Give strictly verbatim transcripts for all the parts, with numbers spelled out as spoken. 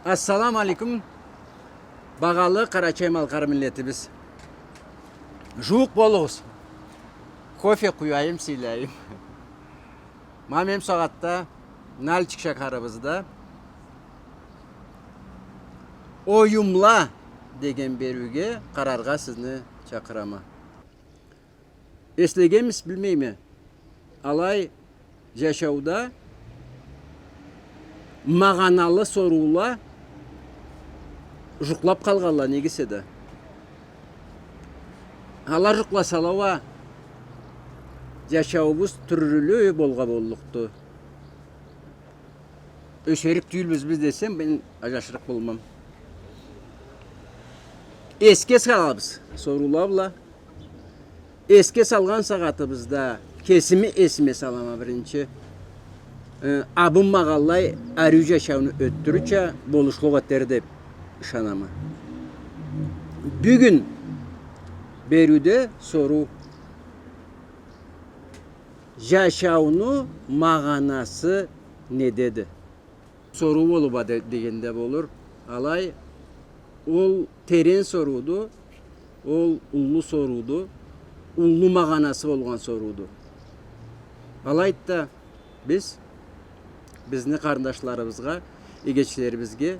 Ассаламу алейкум, багъалы къарачай-малкъар миллетибиз. Жууукъ болугъуз. Кофе къуяйым, сыйлайым. Ма мен бусагъатда Нальчик шахарыбызда «Оюмла» деген бериуге къараргъа сизни чакъырама. Эслегенмисиз, билмейме. Алай, жашауда магъаналы соруула жукълап къалгъанла, не эсе да. Ала жукъласала уа, жашауубуз тюрлю болгъа боллукъду. Ёшерик тюйюлбюз биз десем, мен ажашырыкъ болмам. Эсге салабыз соруула бла. Эсге салгъан сагъатыбызда кесими эсиме салама биринчи. Э, абынмагъанлай ариу жашауну ётдюрюрча болушлукъ этер деп ышанама. Бюгюн бериуде соруу: жашауну магъанасы недеди? Соруу болуп а де-, дегенде болур. Алай, ол терен сорууду, ол уллу сорууду, уллу магъанасы болгъан сорууду. Алайды да, биз бизни къарындашларыбызгъа, эгечлерибизге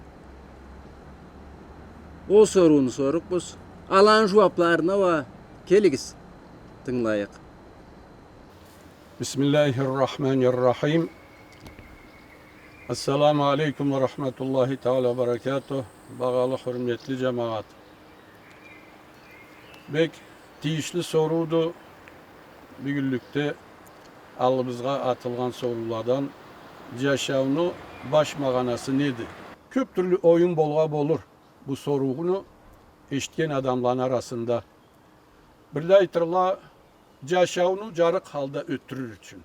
ол сорууну сорукъбуз. Аланы жууапларына уа келигиз, тынгылайыкъ. بسم الله الرحمن الرحيم. السلام عليكم ورحمة الله تعالى وبركاته. Багъалы, хурметли жамагъат. Бек тийишли сорууду. Бюгюнлюкде аллыбызгъа атылгъан сорууладан: жашауну баш магъанасы неди? Кёп тюрлю оюм болгъа болур бу сорууну эшитген адамланы арасында. Бирле айтырла, жашауну жарыкъ халда ётдюрюр ючюн.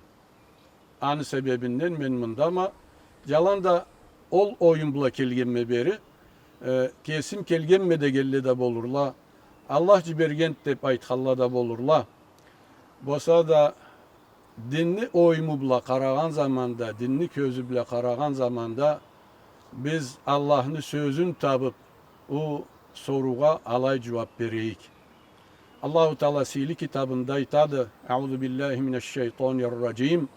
Аны себебинден мен мындама, жаланда ол оюм бла келгенме бери, э, кесим келгенме дегенле да болурла, Аллах жибергенди деп айтханла да болурла. Болса да, динни оюму бла къарагъан заманда, динни кёзю бла къарагъан заманда, биз Аллахны сёзюн табып, ол соруугъа алай жууап берейик. Аллаху Таала сыйлы китабында айтады: أعوذ بالله من الشيطان الرجيم.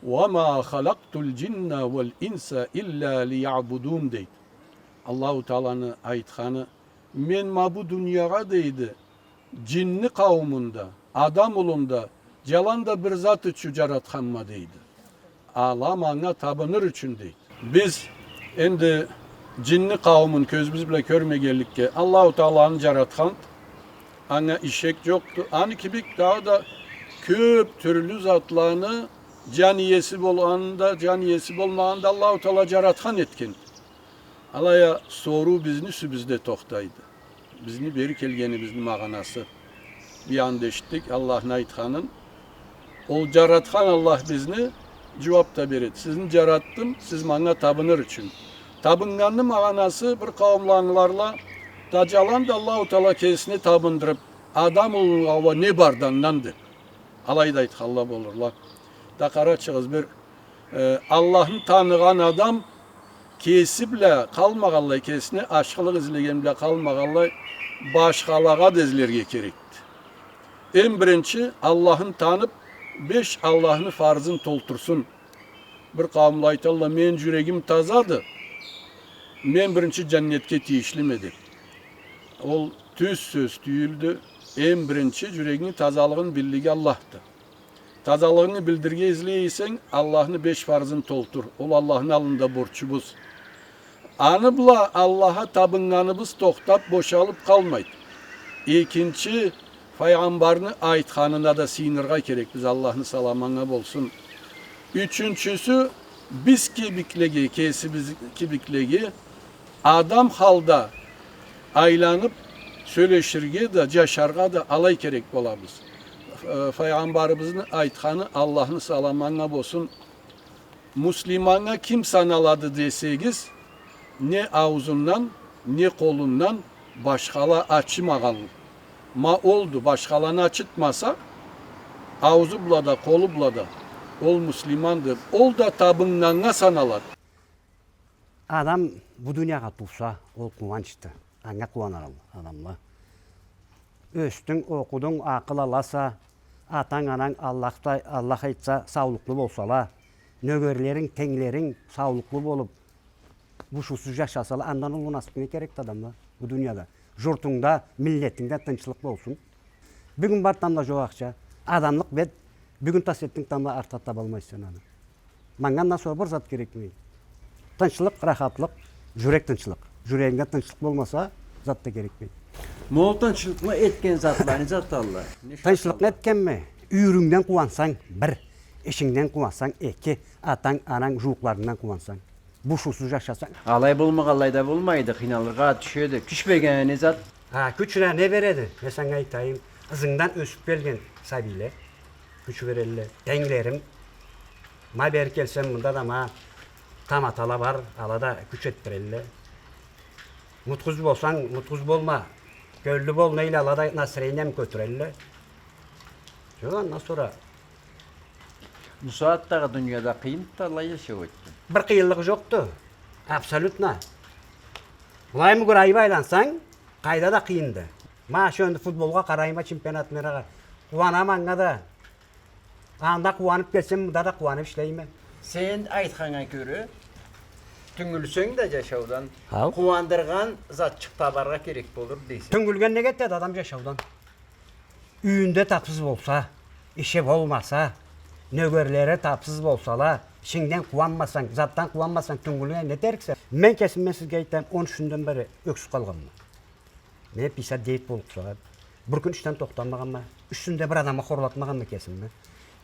وما خلقت الجن والإنس إلا ليعبدون, дейди. Аллаху Тааланы айтханы: мен ма бу дуниягъа, дейди, жинни къауумун да, адам улун да жаланда бир зат ючюн жаратханма, дейди. Ала манга табыныр ючюн, дейди. Биз энди жинни къауумун кёзюбюз бла кёрмегенликге, Аллаху Тааланы жаратхан, анга ишек жокъду. Аны кибик дагъыда кёп тюрлю затланы, жан иеси болгъанын да, жан иеси болмагъанын да Аллаху Таала жаратхан этген. Алай а соруу бизни юсюбюзде тохтайды. Бизни бери келгенибизни магъанасы. Бир анда эшитдик Аллахны айтханын. Ол жаратхан Аллах бизни жууап да береди. Сизни жаратдым, сиз манга табыныр ючюн. Табыннганны магъанасы, бир къауумла ангыларла, да жаланда Аллаху Таала кесине табындырып, адам улугъа не барды андан деп. Алай да айтханла болурла. Да къарачыгъыз, бир, э, Аллахны таныгъан адам кеси бла къалмагъанлай, кесине ашхылыкъ излеген бла къалмагъанлай, башхалагъа да излерге керекди. Эм биринчи Аллахны танып, беш Аллахны фарзын толтурсун. Бир къауумла айталла: мен жюрегим тазады, мен биринчи жаннетге тийишлиме деп. Ол тюз сёз тюйюлдю. Эм биринчи жюрегинги тазалыгъын биллиги Аллахды. Тазалыгъынгы билдирге излей эсенг, Аллахны беш фарзын толтур. Ол Аллахны аллында борчубуз. Аны бла Аллахха табыннганыбыз тохтап, бошалып къалмайды. Экинчи, Файгъамбарны айтханына да сыйыныргъа керекбиз, Аллахны саламы анга болсун. Ючюнчюсю, биз кибиклеге, кесибиз кибиклеге адам халда айланып, сёлеширге да, жашаргъа да алай керек болабыз. Э, Файгъамбарыбызны айтханы, Аллахны саламы анга болсун, муслиманнга ким саналады десегиз, не аузундан, не къолундан башхала ачымагъан. Ма олду, башхаланы ачытмаса, аузу бла да, къолу бла да, ол муслиманды. Ол да табыннганнга саналады. Адам бу дуниягъа тууса, ол къууанчды. Анга къууанар адамла. Ёсдюнг, окъудунг, акъыл аласа, атанг, ананг, Аллах да, Аллах айтса, саулукълу болсала, нёгерлеринг, тенглеринг саулукълу болуп, бушуусуз жашасала, андан уллу насып не керекди адамла бу дунияда? Журтунгда, миллетингде тынчлыкъ болсун. Бюгюн бар, тамбла жокъ акъча. Адамлыкъ бет, бюгюн тас этдинг, тамбла артха табалмайса сен аны. Манга андан сора бир зат керекмей. Тынчлыкъ, рахатлыкъ, жюрек тынчлыкъ. Жюрегинге тынчлыкъ болмаса, зат да керекмей. Ма ол тынчлыкъны этген затланы зат алла. Тынчлыкъны этгенме, юйюрюнгден къууансанг, бир, ишингден къууансанг, эки, атанг, ананг, жууукъларынгдан къууансанг. Бушуусуз жашасанг. Алай болмагъанлай да болмайды, къыйналыргъа тюшеди. Кюч бергени зат. Ха, кюч не, не береди? Мен санга айтайым, ызынгдан ёсюп келген сабийле кюч берелле. Тенглерим, ма бери келсем, мында да ма таматала бар, ала да кюч этдирелле. Мутхуз болсанг, мутхуз болма, кёллю бол, нейле, ала да настроениямы кётюрелле. Жокъ, андан сора Бусагъатдагъы дунияда къыйынды алай жашау этген. Бир къыйынлыгъы жокъду. Абсолютно. Былай мугурайып айлансанг, къайда да къыйынды. Ма шёндю футболгъа къарайма, чемпионат мирагъа. Къууанама анга да. Анда къууанып келсем, мында да къууанып ишлейме. Сен айтханнга кёре, тюнгюлсенг да жашаудан, хау, къууандыргъан затчыкъ табаргъа керек болур дейсе. Тюнгюлген не кетеди адам жашаудан? Юйюнде тапсыз болса, иши болмаса, нёгерлери тапсыз болсала, ишингден къууанмасанг, затдан къууанмасанг, тюнгюлюнге не этериксе? Мен кесим, мен сизге айтайым, он юч кюнден бери ёксюз къалгъанма. Мен пятьдесят девять боллукъ сагъат. Бир кюн ишден тохтамагъанма. Юч кюнде бир адамгъа хорлатмагъанма кесими.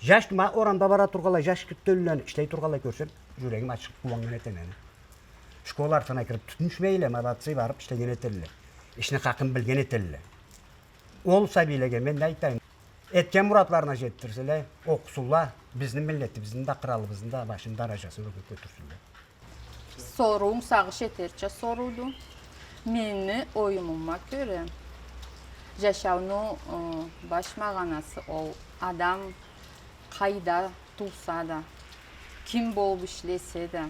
Жаш, ма орамда бара тургъанлай, жаш тёлюлени ишлей тургъанлай кёрсем, жюрегим ачылып къууаннган этеме. Школ артына кирип, тютюн ичмейле, молодцы, барып ишлеген этелле. Ишни хакъын билген этелле. Ол сабийлеге мен не айтайым? Этген муратларына жетдирселе, окъусунла, бизни миллетибизни да, къыралыбызны да башын, даражасын кётюрсюнле. Соруунг сагъыш этерча сорууду. Мени оюмума кёре, жашауну, ы, баш магъанасы ол адам къайда тууса да, ким болуп ишлесе да,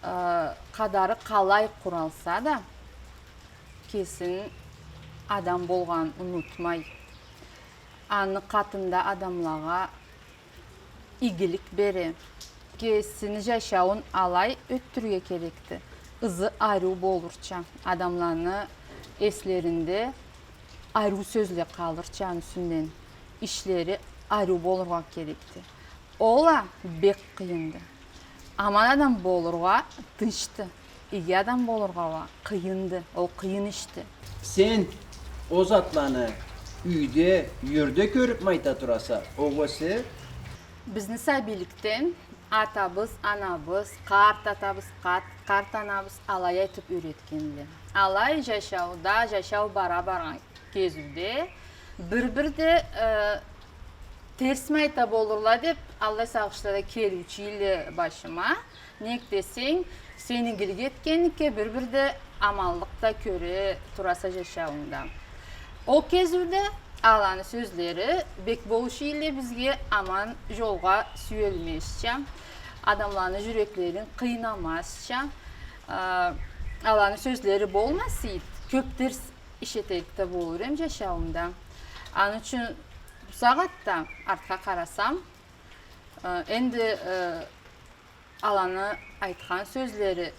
ы, къадары къалай къуралса да, кесин адам болгъанын унутмай, аны къатында адамлагъа игилик бере. Кесини жашауун алай ётдюрюрге керекди. Ызы ариу болурча, адамланы эслеринде ариу сёзле къалырча аны юсюнден, ишлери ариу болургъа керекди. Ол а бек къыйынды. Аман адам болургъа тынчды. Иги адам болургъа уа къыйынды. Ол къыйын ишди. Сен ол затланы юйде, ёрде кёрюпмю айта тураса, огъесе? Бизни сабийликден атабыз, анабыз, къарт атабыз, къарт, къарт анабыз алай айтып юйретгенле. Алай жашауда, жашау бара баргъан кезиуде бир-бирде, э, терсми айта болурла деп, аллай сагъышла да келиучю эдиле башыма. Нек десенг, сен игилик этгенликге бир-бирде аманлыкъ да кёре тураса жашауунгда. Ол кезиуде аланы сёзлери бек болуучу эдиле бизге аман жолгъа сюелмезча, адамланы жюреклерин къыйнамазча, э, аланы сёзлери болмаса эди, кёп терс иш этерик да болур эм жашауумда. Аны ючюн бусагъатда артха къарасам, э, энди, э, аланы айтхан сёзлери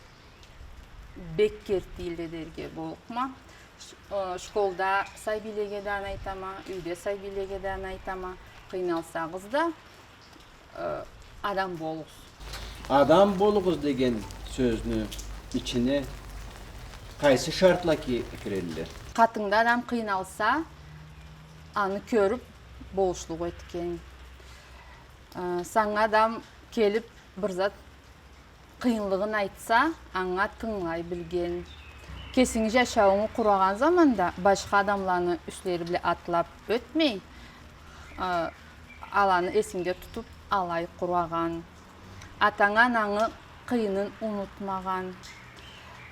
бек керти эдиле дерге боллукъма. Ш-, э, школда сабийлеге да аны айтама, юйде сабийлеге да аны айтама. Къыйналсагъыз да, э, адам болугъуз. Адам болугъуз деген сёзню ичине къайсы шартла ки-, кирелле? Къатынгда адам къыйналса, аны кёрюп болушлукъ этген. Э, санга адам келип бир зат къыйынлыгъын айтса, анга тынгылай билген. Кесинги жашауунгу къурагъан заманда башха адамланы юслери бла атлап ётмей, э, аланы эсингде тутуп, алай къурагъан. Атангы, анангы къыйынын унутмагъан.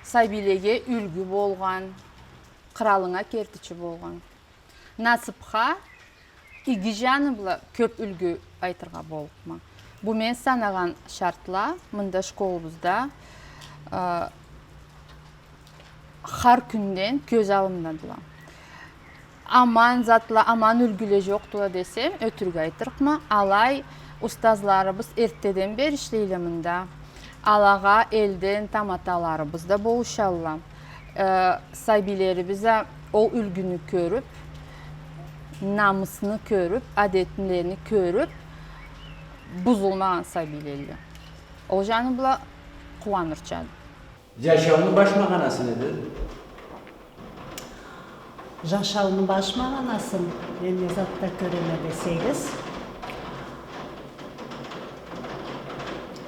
Сабийлеге юлгю болгъан. Къыралынга кертичи болгъан. Насыпха иги жаны бла кёп юлгю айтыргъа боллукъма. Бу мен санагъан шартла мында школубузда, А, хар кюнден кёз аллымдадыла. Аман затла, аман юлгюле жокъдула десем, ётюрюк айтырыкъма. Алай устазларыбыз эртдеден бери ишлейле мында. Алагъа элден таматаларыбыз да болушалла. Э, сабийлерибиз а ол юлгюню кёрюп, намысны кёрюп, адетлени кёрюп, бузулмагъан сабийлелле. Ол жаны бла къууанырчады. Жашауну баш магъанасы неди? Жашауну баш магъанасын мен не затда кёреме десегиз,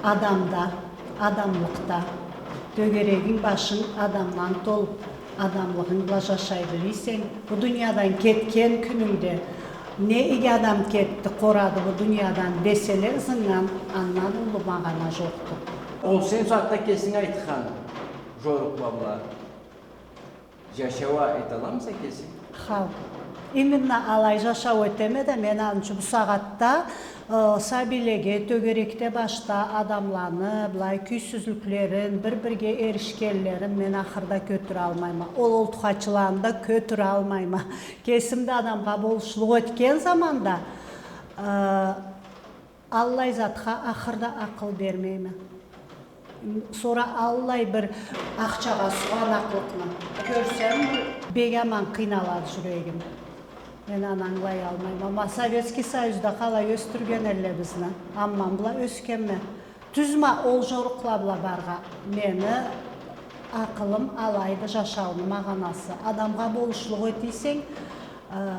адамда, адамлыкъда, тёгерегинг, башынг адамдан толуп, адамлыгъынг бла жашай билсенг, бу дуниядан кетген кюнюнгде, не иги адам кетди, къорады бу дуниядан деселе, ызынгдан андан уллу магъана жокъду. Ол сен сагъатда кесинг айтхан жорукъла бла жашау а эталамыса кесинг? Хау. Именно алай жашау этеме да, мен аны ючюн бу сагъатда, э, сабийлеге, тёгерекде башда адамланы, былай кюйсюзлюклерин, бир-бирге эришгенлерин мен ахырда кётюралмайма. Ол олтухачыланы да кётюралмайма. Кесим да адамгъа болушлукъ этген заманда, э, аллай затха ахырда акъыл бермейме. Сора аллай бир ахчагъа сугъанакълыкъны кёрсем, бек аман къыйналады жюрегим. Мен аны ангылаялмайма. Ма Советский Союзда къалай ёсдюрген элле бизни. Аман бла ёсгенме. Тюз, ма ол жорукъла бла баргъа. Мени акъылым алайды, жашауну магъанасы. Адамгъа болушлукъ этсенг, э,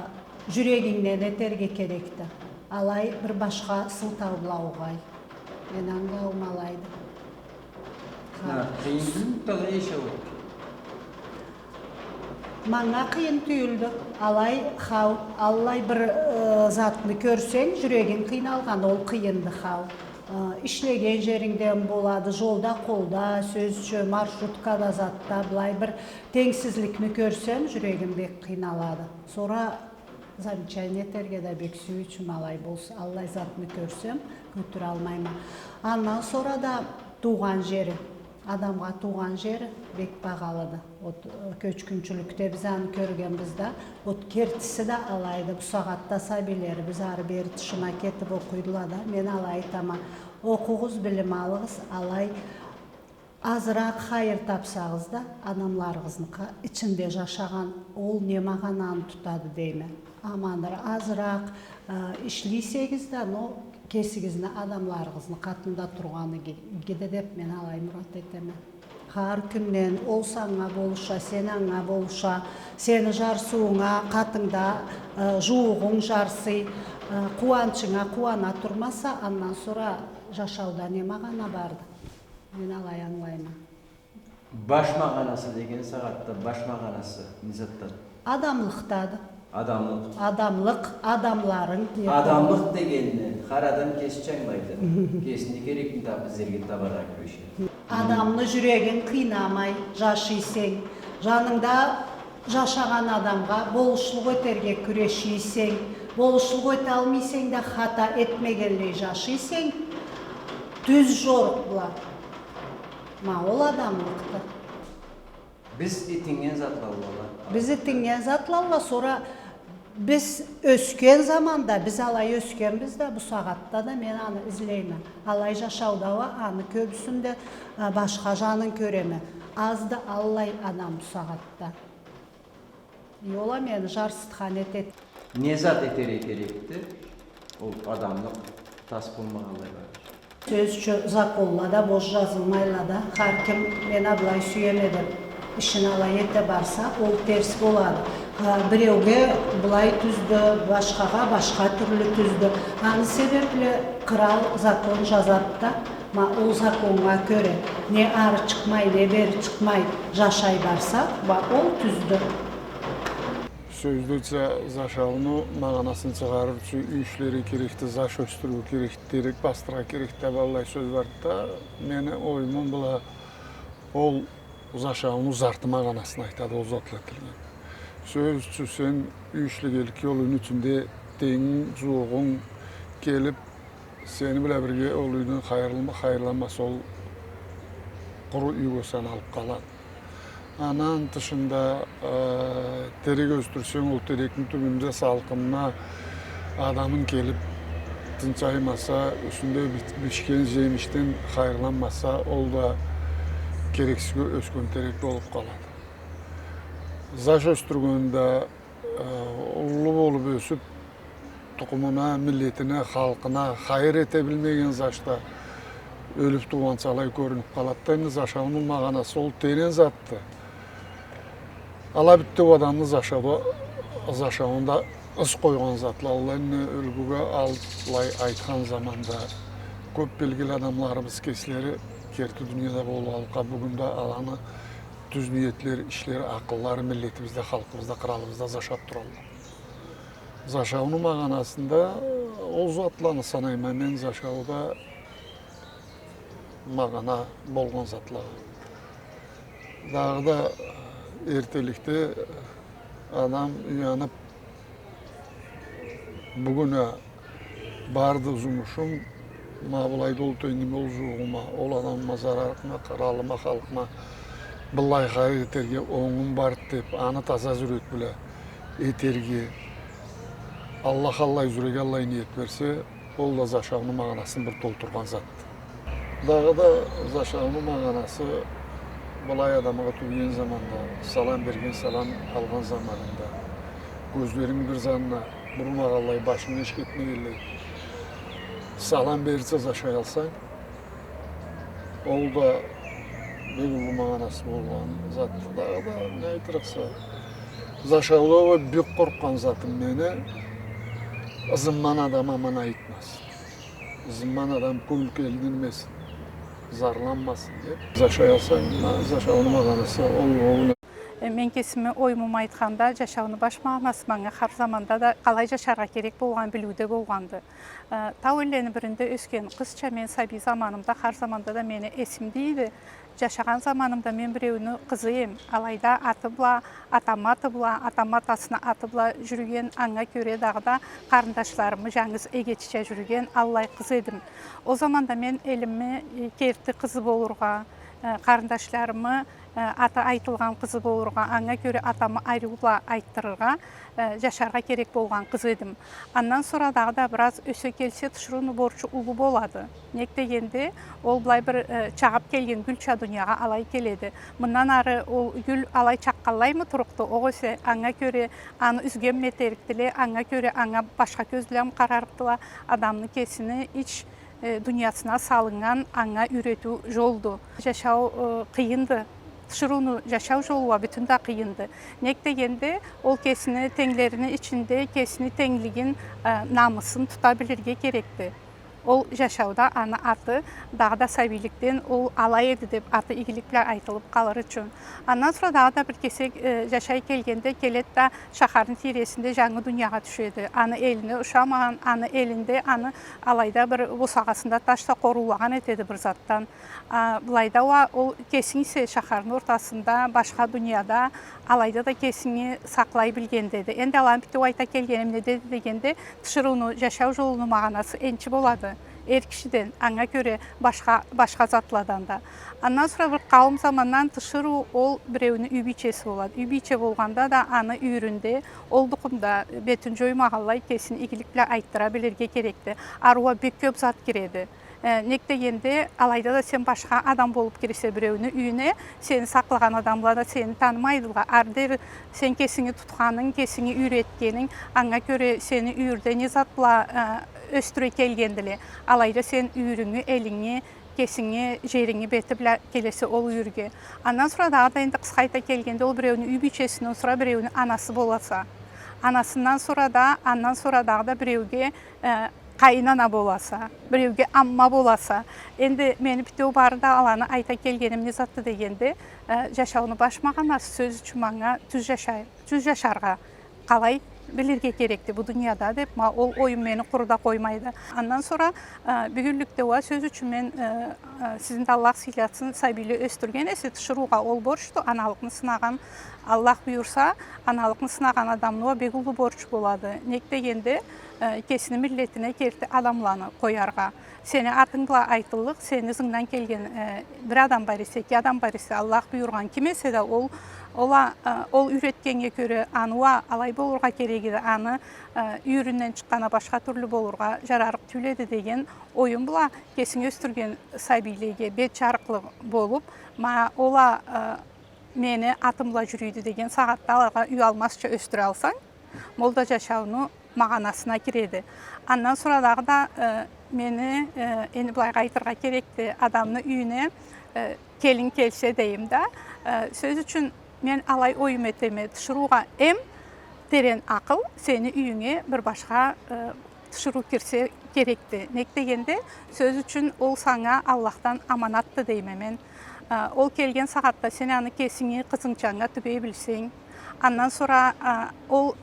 жюрегингден этерге керекди. Алай бир башха сылтау бла угъай. Мени ангылауум алайды. Ха. Ха, къыйын тюйюлмю, талай жашау? Манга къыйын тюйюлдю. Алай, хау, аллай бир, э, затны кёрсенг, жюрегинг къыйналгъан, ол къыйынды, хау. Э, ишлеген жерингден болады, жолда, къолда, сёз ючюн, маршруткада, затда, былай бир тенсизликни кёрсем, жюрегим бек къыйналады. Сора замечание этерге да бек сюйюучюме, алай болса, аллай затны кёрсем, кётюралмайма. Андан сора да туугъан жери. Адамгъа туугъан жер бек багъалыды. Вот, э, кёчгюнчюлюкде биз аны кёргенбиз да, вот, кертиси да алайды. Бу сагъатда сабийлерибиз ары-бери тышына кетип окъуйдула да, мен алай айтама, окъугъуз, билим алыгъыз, алай азыракъ хайыр тапсагъыз да, адамларыгъызны къа-, ичинде жашагъан, ол не магъананы тутады дейме. Амандыр, азыракъ, э, ишлей эсегиз да, но кесигизни, адамларыгъызны къатында тургъаны иги-, игиди деп мен алай мурат этеме. Хар кимден ол санга болуша, сен анга болуша, сени жарсыуунга къатынгда, э, жууугъунг жарсый, э, къууанчынга къууана турмаса, андан сора жашауда не магъана барды? Мен алай ангылайма. Баш магъанасы деген сагъатда баш магъанасы не затдады? Адамлыкъдады. Адамлыкъ. Адамлыкъ, адамларынг. Адамлыкъ дегенни хар адам кесича ангылайды. Кесине керекни табып, излерге, табаргъа кюрешеди. Адамны жюрегин къыйнамай жашай эсенг, жанынгда жашагъан адамгъа болушлукъ этерге кюрешей эсенг, болушлукъ эталмай эсенг да, хата этмегенлей жашай эсенг, тюз жорукъ бла. Ма ол адамлыкъды. Биз итиннген затлалла. Биз итиннген затлалла, сора биз ёсген заманда, биз алай ёсгенбиз да, бу сагъатда да мен аны излейме. Алай жашауда уа аны кёбюсюнде, э, башха жанын кёреме. Азды аллай адам бу сагъатда. Ол а мени жарсытхан этеди. Не зат этерге керекди? Ол адамлыкъ тас болмагъанлай барыр. Сёз ючюн, законла да бош жазылмайла да, хар ким мен а былай сюеме деп ишин алай эте барса, ол терс болады. Ха, биреуге былай тюздю, башхагъа башха тюрлю тюздю. Аны себепли кърал закон жазады да, ма ол законнга кёре, не ары чыкъмай, не бери чыкъмай жашай барса, ма ол тюздю. Сёз ючюн, жашауну магъанасын чыгъарыр ючюн юй ишлерге керекди, жаш ёсдюрюрге керекди, терек басдырыргъа керекди деп аллай сёз барды да, мени оюмум бла ол жашауну жарты магъанасын айтады ол затла этилген. Сёз ючюн, сен юй ишлегенликге ол юйню ичинде тенгинг, жууугъунг келип, сени бла бирге ол юйню хайырлы-, хайырланмаса, ол къуру юйге саналып къалады. Андан тышында, э, терек ёсдюрсенг, ол терекни тюбюнде салкъынына адамынг келип тынчаймаса, юсюнде бит-, бишген жемишден хайырланмаса, ол да керексизге ёсген терек болуп къалады. Заш ёсдюргенде, э, уллу болуп ёсюп, тукъумуна, миллетине, халкъына хайыр эте билмеген заш да ёлюп туугъанча алай кёрюнюп къалады да, энди зашауну магъанасы ол терен затды. Ала битеу адамны зашауда, зашауунда ыз къойгъан затла, ол энди ёлгюге алып былай айтхан заманда кёп белгили адамларыбыз кеслери керти дунияда болгъанлыкъгъа, бюгюн да аланы тюз ниетлери, ишлери, акъыллары миллетибизде, халкъыбызда, къралыбызда зашап туралла. Зашауну магъанасында ол затланы санайма мен зашауда магъана болгъан затлагъа. Дагъыда эртеликде адам уянып, бюгюн а барды зумушум, ма былайда ол тенгиме, ол жууугъума, ол адамыма, зарарыма, къралыма, халкъыма быллай хайыр этерге онгум барды деп, аны таза жюрек бла этерге Аллах аллай жюрек, аллай ниет берсе, ол да зашауну магъанасын бир толтургъан затды. Дагъыда зашауну магъанасы былай адамгъа тюбеген заманда, салам берген, салам алгъан заманында, кёзлеринг бир занына бурмагъанлай, башынг эшик этмегенлей, салам берирча зашаялсанг, ол да бек уллу магъанасы болгъан затды. Дагъыда не айтырыкъса, зашауда уа бек къоркъгъан затым мени, ызымдан адам аман айтмасын. Ызымдан адам кёнгюл келтирмесин, зарланмасын деп. Зашаялсанг, ма-, зашауну магъанасы ол, ол. Э, мен кесими оюмуму айтханда, жашауну баш магъанасы манга хар заманда да къалай жашаргъа керек болгъанын билиуде болгъанды. Э, тау эллени биринде ёсген къызча мен сабий заманымда хар заманда да мени эсимде эди. Жашагъан заманымда мен биреуню къызы эм, алайда аты бла, атамы аты бла, атамы атасыны аты бла жюрюген, анга кёре дагъыда къарындашларымы жангыз эгечича жюрюген аллай къыз эдим. Ол заманда мен элимни, э, керти къызы болургъа, э, къарындашларымы, э, аты айтылгъан къызы болургъа, анга кёре атамы ариу бла айтдырыргъа, э, жашаргъа керек болгъан къыз эдим. Андан сора дагъыда бир аз ёсе келсе, тиширыуну борчу уллу болады. Нек дегенде, ол былай бир, э, чагъып келген гюлча дуниягъа алай келеди. Мындан ары ол гюл алай чакъгъанлаймы турукъду, огъесе анга кёре аны юзгенми этерикдиле, анга кёре анга башха кёз бла къарарыкъдыла, адамны кесини ич э, дуниясына салыннган анга юйретиу жолду. Жашау, э, къыйынды. Тиширыуну жашау жолу уа бютюн да къыйынды. Нек дегенде, ол кесини тенглерини ичинде кесини тенглигин, э, намысын тута билирге керекди. Ол жашауда аны аты дагъыда сабийликден ол алай эди деп аты игилик бла айтылып къалыр ючюн. Андан сора дагъыда бир кесек, э, жашай келгенде келеди да, шахарны тийресинде жангы дуниягъа тюшеди. Аны элине ушамагъан, аны элинде аны алайда бир босагъасында ташда къоруулагъан этеди бир затдан. А, былайда уа ол кесинг эсе шахарны ортасында, башха дунияда, алайда да кесинги сакълай билгенде эди. Энди аланы битеу айта келгеним неди дегенде, тиширыуну, жашау жолуну магъанасы энчи болады. Эр кишиден, анга кёре башха, башха затладан да. Андан сора бир къауум замандан тиширыу ол биреуню юй бийчеси болады. Юй бийче болгъанда да аны юйюрюнде, ол тукъумда бетин жоймагъанлай кесин игилик бла айтдыра билирге керекди. Ары уа бек кёп зат киреди. Э, нек дегенде, алайда да сен башха адам болуп киресе биреуню юйюне, сени сакълагъан адамла да сени танымайдыла. Ары дери сен кесинги тутханынг, кесинги юйретгенинг, анга кёре сени юйюрде не зат бла, э, ёсдюре келгендиле. Алайда сен юйюрюнгю, элинги, кесинги, жеринги бети бла келесе ол юйюрге. Андан сора дагъыда энди къысха айта келгенде, ол биреуню юй бийчесинден сора биреуню анасы боласа. Анасындан сора да, андан сора дагъыда биреуге, э, къайын ана боласа, биреуге амма боласа. Энди мени битеу бары да аланы айта келгеним не затды дегенде, э, жашауну баш магъанасы сёз ючюн манга тюз жашай-, тюз жашаргъа къалай билирге керекди бу дунияда деп, ма ол оюм мени къуру да къоймайды. Андан сора, э, бюгюнлюкде уа сёз ючюн мен, э, э, сизни да Аллах сыйласын, сабийле ёсдюрген эсе, тиширыугъа ол борчду, аналыкъны сынагъан, Аллах буюрса, аналыкъны сынагъан адамны уа бек уллу борчу болады. Нек дегенде, э, кесини миллетине керти адамланы къояргъа. Сени атынг бла айтыллыкъ, сени ызынгдан келген, э, бир адам бар эсе, эки адам бар эсе, Аллах буюргъан ким эсе да, ол, ол а-, э, ол юйретгеннге кёре, аны уа алай болургъа керек эди, аны, э, юйюрюнден чыкъгъаны башха тюрлю болургъа жарарыкъ тюйюл эди деген оюм бла кесинг ёсдюрген сабийлеге бет жарыкълы болуп, ма ол а, э, мени атым бла жюрюйдю деген сагъатда алагъа уялмазча ёсдюралсанг, ма ол да жашауну магъанасына киреди. Андан сора дагъыда, э, мени, э, энди былайгъа айтыргъа керекди, адамны юйюне, э, келин келсе дейим да, э, сёз ючюн, мен алай оюм этеме, тиширыугъа эм терен акъыл сени юйюнге бир башха, э, тиширыу кирсе керекди. Нек дегенде, сёз ючюн, ол санга Аллахдан аманатды дейме мен. Э, ол келген сагъатда сен аны кесинги къызынгчанга тюбей билсенг, андан сора, э, ол,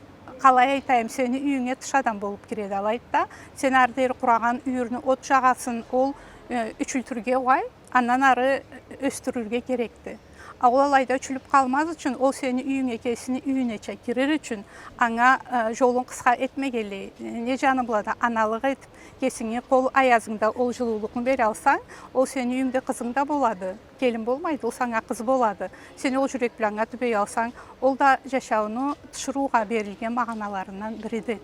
къалай айтайым, сени юйюнге тыш адам болуп киреди, алайды да, сен ары дери къурагъан юйюрню от жагъасын ол, э, ючюлтюрге угъай, андан ары ёсдюрюрге керекди. А ол алайда ючюлюп къалмаз ючюн, ол сени юйюнге, кесини юйюнеча кирир ючюн, анга, э, жолун къысха этмегенлей, э, не жаны бла да аналыкъ этип, кесинги къол аязынгда ол жылыулукъну бералсанг, ол сени юйюнгде къызынг да болады. Келин болмайды, ол санга къыз болады. Сен ол жюрек бла анга тюбей алсанг, ол да жашауну тиширыугъа берилген магъаналарындан бириди.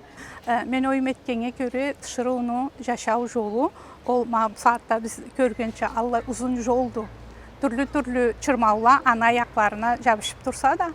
Э, мен оюм этгеннге кёре, тиширыуну жашау жолу, ол ма бусагъатда биз кёргенча аллай узун жолду. Тюрлю-тюрлю чырмаула аны аякъларына жабышып турса да,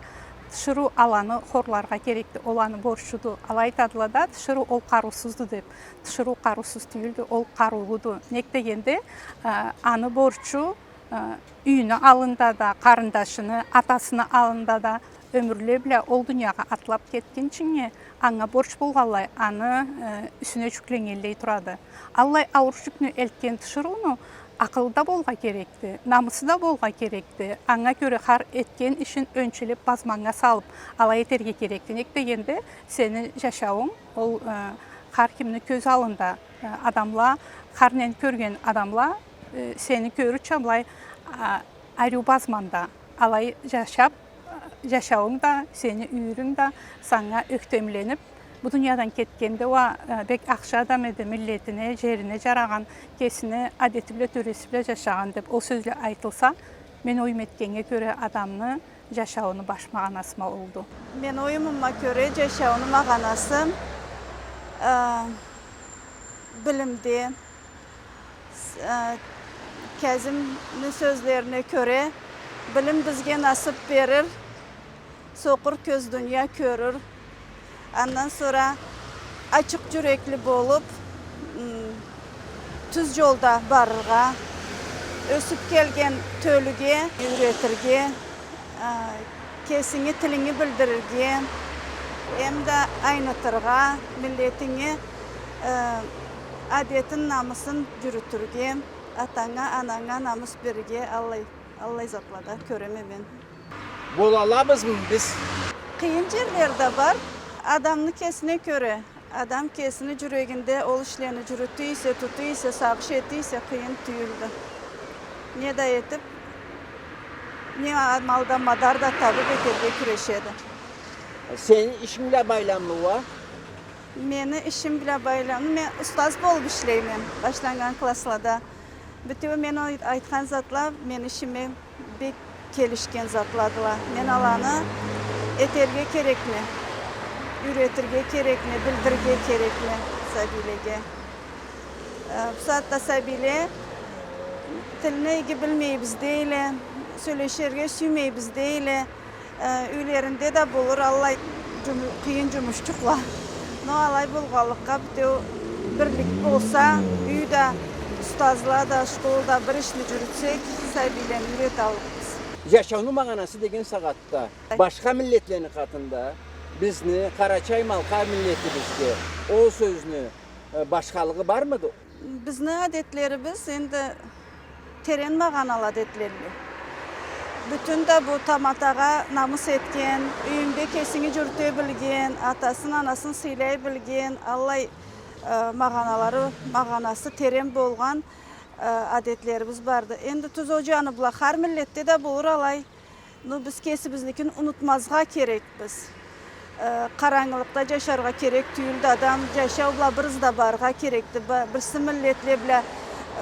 тиширыу аланы хорларгъа керекди, ол аны борчуду. Алай айтадыла да, тиширыу ол къарыусузду деп. Тиширыу къарыусуз тюйюлдю, ол къарыулуду. Нек дегенде, э, аны борчу, э, юйюню аллында да, къарындашыны, атасыны аллында да, ёмюрле бла ол дуниягъа атлап кетгинчинге, анга борч болгъанлай, аны, э, юсюне жюкленнгенлей турады. Аллай ауур жюкню элтген тиширыуну акъылы да болгъа керекди, намысы да болгъа керекди. Анга кёре хар этген ишин ёнчелеп базманнга салып, алай этерге керекди. Нек дегенде, сени жашауунг, ол, э, хар кимни кёз аллында, э, адамла, хар нени кёрген адамла, э, сени кёрюрча былай, а, ариу базманда. Алай жашап, э, жашауунг да, сени юйюрюнг да санга ёхтемленип, бу дуниядан кетгенде уа, э, бек ахшы адам эди, миллетине, жерине жарагъан, кесини адети бла, тёреси бла жашагъан деп ол сёзле айтылса, мен оюм этгеннге кёре, адамны жашауну баш магъанасы ма олду. Мени оюмума кёре, жашауну магъанасы, э, билимде, с-, э, Кязимни сёзлерине кёре, билим бизге насып берир, сокъур кёз дуния кёрюр. Андан сора ачыкъ жюрекли болуп, м, тюз жолда барыргъа, ёсюп келген тёлюге юйретирге, а, кесинги тилинги билдирирге, эм да айнытыргъа, миллетинги, э, адетин, намысын жюрютюрге, атанга, ананга намыс берирге, аллай, аллай затлагъа кёреме мен. Бола алабызмы биз? Къыйын жерле да бар. Адамны кесине кёре. Адам кесини жюрегинде ол ишлени жюрюте эсе, тута эсе, сагъыш эте эсе, къыйын тюйюлдю. Не да этип, не амалда мадар да табып этерге кюрешеди. Сени ишинг бла байламлы уа? Мени ишим бла байламлы. Мен устаз болуп ишлейме башланнган класслада. Бютеу мен ай-, айтхан затла мени ишиме бек келишген затладыла. Мен аланы этерге керекме, юйретирге керекме, билдирирге керекме сабийлеге. Э, бусагъатда сабийле тилни иги билмейбиз дейле, сёлеширге сюймейбиз дейле. Э, юйлеринде да болур аллай жуму-, къыйын жумушчукъла. Но алай болгъанлыкъгъа, бютеу бирлик болса, юй да, устазла да, школ да бир ишни жюрютсек, сабийлени юйреталлыкъбыз. Жашауну магъанасы деген сагъатда башха миллетлени къатында бизни къарачай-малкъар миллетибизге ол сёзню, э, башхалыгъы бармыды? Бизни адетлерибиз энди терен магъаналы адетледиле. Бютюн да бу таматагъа намыс этген, юйюнгде кесинги жюрюте билген, атасын, анасын сыйлай билген, аллай, э, магъаналары, магъанасы терен болгъан, э, адетлерибиз барды. Энди тюз, ол жаны бла хар миллетде да болур алай. Ну, биз кесибизникин унутмазгъа керекбиз. Э, къарангылыкъда жашаргъа керек тюйюлдю адам, жашау бла бир ызда барыргъа керекди. Ба-, бирси миллетле бла,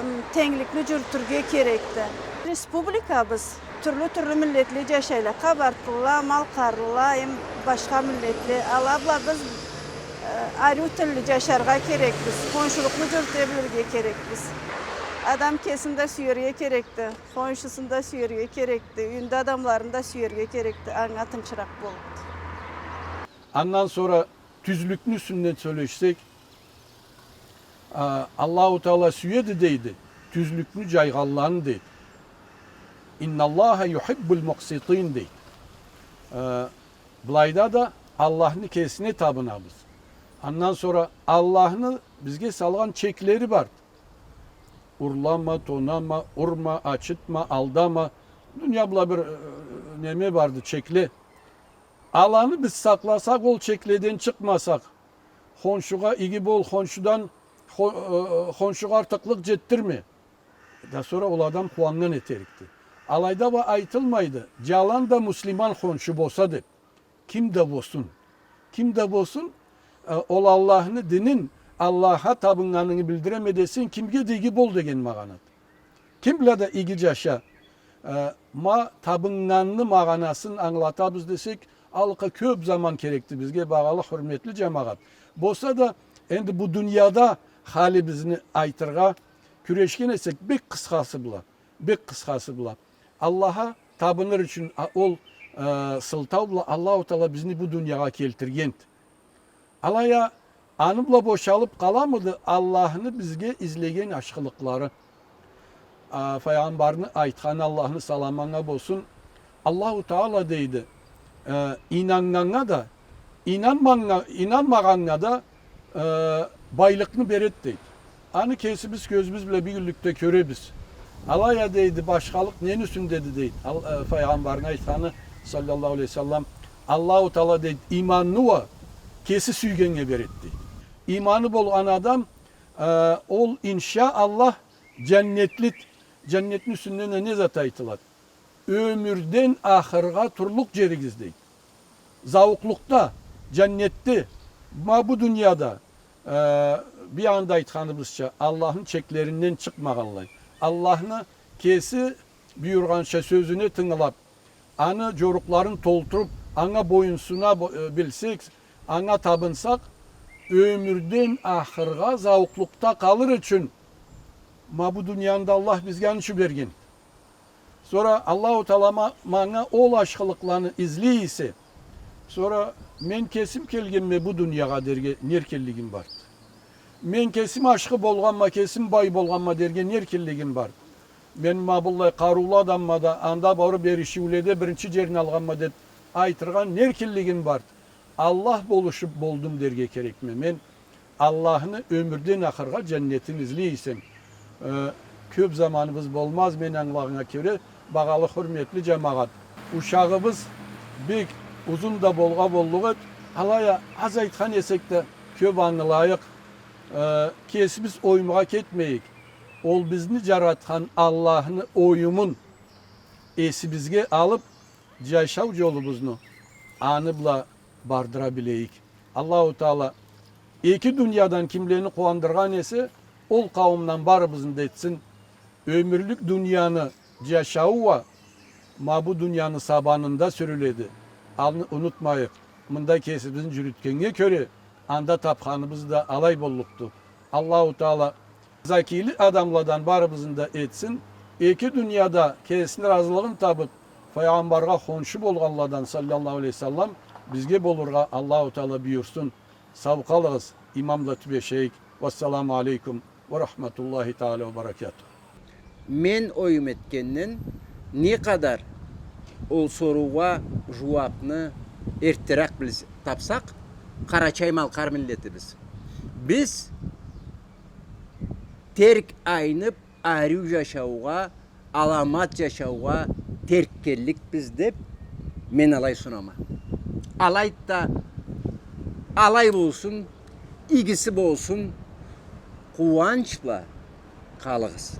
М, тенгликни джюрютюрге керекди. Республикабыз тюрлю-тюрлю миллетли джашайла. Къабартлыла, малкъарлыла, эм башха миллетли. Ала бла биз, э, ариу тилли джашаргъа керекбиз. Хоншулукъну джюрюте билирге керекбиз. Адам кесин да сюерге керекди. Хоншусун да сюерге керекди. Юйюнде адамларын да сюерге керекди. Анга тынчыракъ боллукъду. Андан сора тюзлюкню юсюнден сёлешсек, а, Аллаху Таала сюеди дейди тюзлюкню джайгъанланы дейди. «Инналлаха юхиббул мукъситин» дейди. А, былайда да Аллахны кесине табынабыз. Андан сора Аллахны бизге салгъан чеклери бар. Урлама, тонама, урма, ачытма, алдама. Дуния бла бир, э, неме барды, чекле. Аланы биз сакъласакъ, ол чекледен чыкъмасакъ, хоншугъа иги бол, хоншудан, хо-, э, хоншугъа артыкълыкъ джетдирме. Да сора ол адам къууаннган этерикди. Алайда уа айтылмайды, джалан да муслиман хоншу болса деб. Ким да болсун. Ким да болсун, э, ол Аллахны динин, Аллахха табыннганынгы билдиреме десенг, кимге да иги бол деген магъанады. Ким бла да иги джаша. Э, ма табыннганны магъанасын ангылатабыз десек, алкъа кёб заман керекди бизге, багъалы хурметли джамагъат. Болса да, энди бу дунияда халибизни айтыргъа кюрешген эсек, бек къысхасы бла, бек къысхасы бла. Аллахха табыныр ючюн, а, ол, э, сылтау бла Аллаху Таала бизни бу дуниягъа келтиргенди. Алай а, аны бла бошалыб къаламыды Аллахны бизге излеген ашхылыкълары? А, Файгъамбарны айтханы, Аллахны саламы анга болсун, Аллаху Таала дейди, э, ийнаннганнга да, ийнанманнга-, ийнанмагъаннга да, э, байлыкъны береди дейди. Аны кесибиз кёзюбюз бла бюгюнлюкде кёребиз. Алай а дейди, башхалыкъ нени юсюндеди дейди. Ал-, э, Файгъамбарны айтханы, саллаллаху алейхи ва саллам, Аллаху Таала дейди, ийманны уа кеси сюйгеннге береди дейди. Ийманы болгъан адам, э, ол, иншаАллах, джаннетлид. Джаннетни юсюнден да не зат айтылады? Ёмюрден ахыргъа турлукъ джеригиз дейди. Зауукълукъда, джаннетде, ма бу дунияда, э, бир анда айтханыбызча, Аллахны чеклеринден чыкъмагъанлай. Аллахны кеси буюргъанча сёзюне тынгылаб, аны джорукъларын толтуруб, анга боюнсуна бо-, э, билсек, анга табынсакъ, ёмюрден ахыргъа зауукълукъда къалыр ючюн, ма бу дунияны да Аллах бизге аны ючюн берген. Сора Аллаху Таала ма-, манга ол ашхылыкъланы излей эсе, сора мен кесим келгенме бу дуниягъа дерге не эркинлигим барды? Мен кесим ашхы болгъанма, кесим бай болгъанма дерге не эркинлигим барды? Мен ма быллай къарыулу адамма да, анда барыб эришиуледе биринчи джерни алгъанма деб айтыргъа не эркинлигим барды? Аллах болушуб болдум дерге керекме мен. Аллахны ёмюрден ахыргъа джаннетин излей эсем, э, кёб заманыбыз болмаз, мен ангылагъаннга кёре, багъалы хурметли джамагъат. Ушагъыбыз бек узун да болгъа боллукъ эд, алай а аз айтхан эсек да кёб ангылайыкъ, э, кесибиз оюмгъа кетмейик. Ол бизни джаратхан Аллахны оюмун эсибизге алыб, джашау джолубузну аны бла бардыра билейик. Аллаху Таала эки дуниядан кимлени къууандыргъан эсе, ол къауумдан барыбызны да этсин. Ёмюрлюк дунияны джашауу уа ма бу дунияны сабанында сюрюледи. Аны унутмайыкъ. Мында кесибизни джюрютгеннге кёре, анда табханыбыз да алай боллукъду. Аллаху Таала закилик адамладан барыбызны да этсин. Эки дунияда кесини разылыгъын табыб, Файгъамбаргъа хоншу болгъанладан, саллаллаху алейхи ва саллам, бизге болургъа Аллаху Таала буюрсун. Сау къалыгъыз, иман бла тюбешейик. Вассаламу алейкум ва рахматуллахи таала ва баракатух. Мен оюм этгенден, не къадар ол соруугъа джууабны эртдерек билс-, табсакъ, къарачай-малкъар миллетибиз, биз терк айныб, ариу джашаугъа, аламат джашаугъа терк келликбиз деб, мен алай сунама. Алайды да, алай болсун, игиси болсун, къууанч бла къалыгъыз.